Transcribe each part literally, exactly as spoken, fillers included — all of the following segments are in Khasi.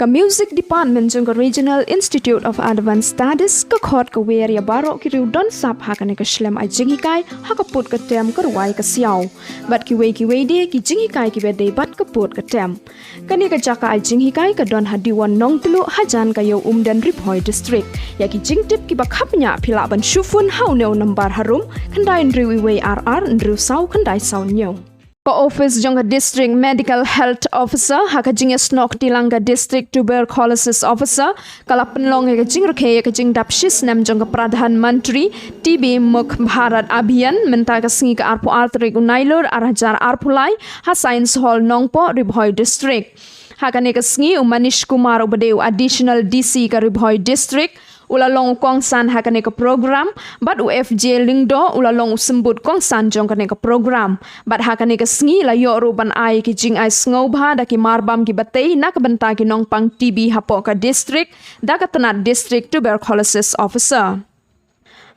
Ka Music Department jong ka Regional Institute of Advanced Studies ka khot ka wer ïa baroh ki riew don sap ha kane ka shlem ai jinghikai ha ka pud ka tem, ka rwai ka siaw. Bad kiwei kiwei de ki jinghikai kiba dei bad ka pud ka tem. Kane ka jaka ai jinghikai ka don ha Diwon Nongtluh, hajan ka Ïew Umden, Ri Bhoi District. Ïa ki jingtip kiba khapngiah phi lah ban shu phone ha une u nambar harum: khyndai hynriew wei ar ar hynriew saw khyndai saw hynñiew. Ka office jong ka District Medical Health Officer ha ka jingïasnoh kti lang ka District Tuberculosis Officer ka la pynlong ïa ka jingrakhe ïa ka jingdap shisnem jong ka Pradhan Mantri T B Mukt Bharat Abhiyan mynta ka sngi, ka arphew ar tarik u Nailur ar hajar arphew lai, ha Science Hall Nongpoh, Ri Bhoi District. Ha kane ka sngi u Manish Kumar uba dei u Additional D C ka Ri Bhoi District u la long u kongsan ha kane ka program, bad u F J Lyngdoh u la long u symbud kongsan jong kane ka program. Bad ha kane ka sngi la ïoh ruh ban ai ki jingai sngewbha da ki marbam kiba tei na ka bynta ki nongpang T B hapoh ka district da ka tnat District Tuberculosis Officer.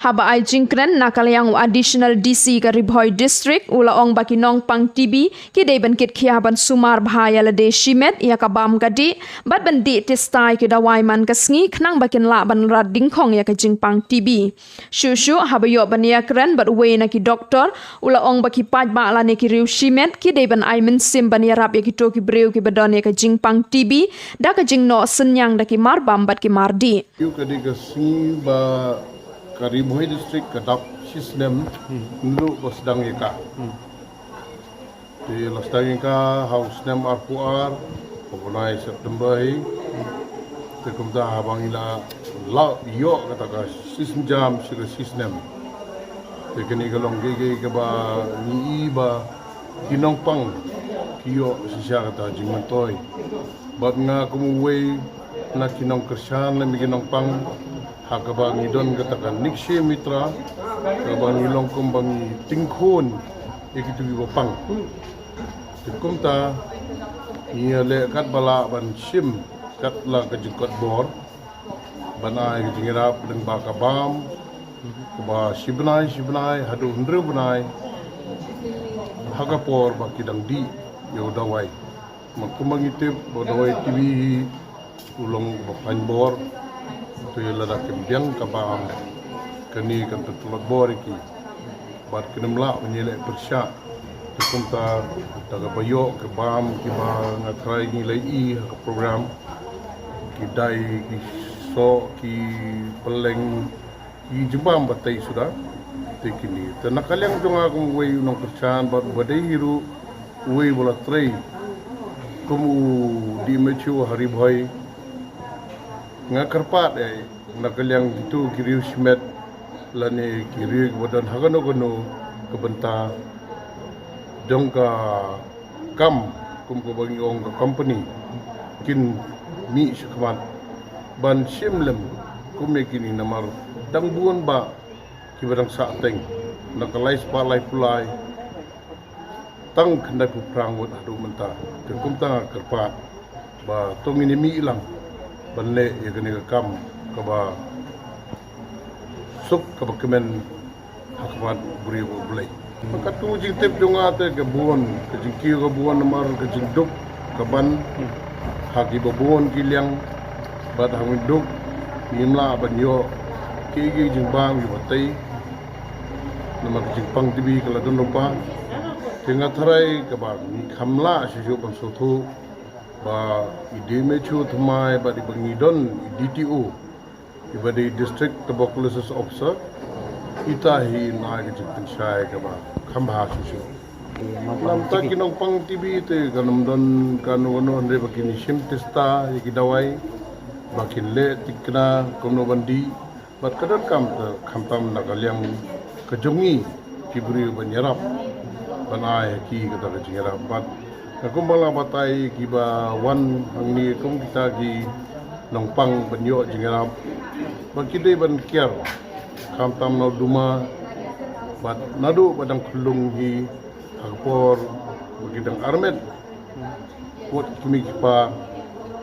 Haba ai jingkren na ka liang u Additional D C ka Ri Bhoi District u la ong ba ki nongpang T B ki dei ban kit khia ban sumar bha ïa lade shimet, ïa ka bam ka dih, bad ban dih tista ïa ki dawai man ka sngi khnang ba kin lah ban rat dyngkhong ïa ka jingpang T B. Shuh shuh haba ïoh ban ïakren bad uwei na ki doktor, u la ong ba ki paidbah lane ki riew shimet ki dei ban ai mynsiem ban ïarap ïa kito ki briew kiba don ïa ka jingpang T B da ka jingnoh synñiang da ki marbam bad ki mardih. Ïa ka dei ka sngi ba ka Ri Bhoi District ka dap shisnem, hmm, naduh ba sdang ïa ka. Hmm. Te la sdang ïa ka ha u snem arphew ar, ha u bnai September hi. Te kumta haba ngi la, la ïoh kata ka sisynjam sha ka shisnem. Te kane ka long kaei kaei kaba ngi i ba ki nongpang ki ïoh shisha kata jingmyntoi. Bad nga kum uwei na ki nongkyrshan lem ki nongpang, ha kaba ngi don kata ka Nikshay Mitra, kaba ngi long kumba ngi tyngkhun ïa kito kiba pang. Te kumta ngi ïaleh katba lah ban shim kat la ka jingkot bor ban ai ka jingïarap lyngba ka bam kaba shi bnai shi bnai haduh hynriew bnai ha ka por ba ki dang dih ïa u dawai. Ma kumba ngi tip ba u dawai T B hi u long uba khlaiñ bor. Te lada kim biang ka bam, kane kan pyntlot bor ïa ki. Bad kin ym lah ban ïaleh pyrshah. Te kumta da kaba ïoh ka bam kiba nga trai ngi la i ha ka program, ki dai, ki soh, ki pylleng, ki jingbam ba tei suda. Te kine, te na ka liang jong nga kum uwei u nongkyrshan bad uba dei hi ruh uwei uba la trei kum u D M H O ha Ri Bhoi, nga kyrpad, eh, na ka liang kito ki riew shimet lane ki riew kiba don ha kano kano ka bynta jong ka kam, kum kaba ngi ong ka company, kin mih shakhmat ban shim lem kum ïa kine, namar dang bun bah kiba dang sah teng na ka lai spah laiphew lai tang khyndai phew phra ngut haduh mynta. Te kumta nga kyrpad ba to ngin ïa mih lang ban leh ïa kane ka kam kaba suk kaba kmen ha khmat u briew U Blei. Katto jingtip jong nga te ka bun, ka jingkiew ka bun namar ka jingduk ka ban ha kiba bun ki liang, bad ha ngi duk ngim lah ban ïoh ki, ki jingbam kiba tei namar ka jingpang T B ka la don lypa. Te nga tharai kaba ngi kham lah shuh shuh ban sngewthuh ba i D M H O thymmai bad iba ngi don i D T O, iba dei District Tuberculosis Officer, ita hi yn ai ka jingpynshai kaba kham bha shuh shuh. Namar ki nongpang T B te kan ym don kano kano hynrei ba kin ïa shim tista ïa ki dawai, ba kin leh thikna kumno ban dih. Bad ka donkam te khamtam na ka liang ka jong ngi ki briew ban ïarap ban ai ha ki kata ka jingïarap. Bad nga kumba la batai kiba wan hangne kum kita ki nongpang ban ïoh jingïarap ba ki dei ban kiar khamtam na u duma bad naduh ba dang khyllung hi ha ka por ba ki dang armet. Wat ki mei ki pa,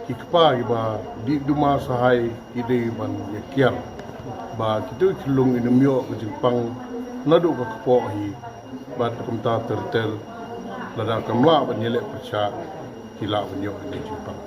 ki kpa kiba dih duma sahai ki dei ban ïa kiar ba kito ki khyllung kin ym ïoh ka jingpang naduh ka kpoh hi. Bad kumta ter ter lada kam lah ban ïaleh pyrshah ki lah ban ïoh ka jingpang.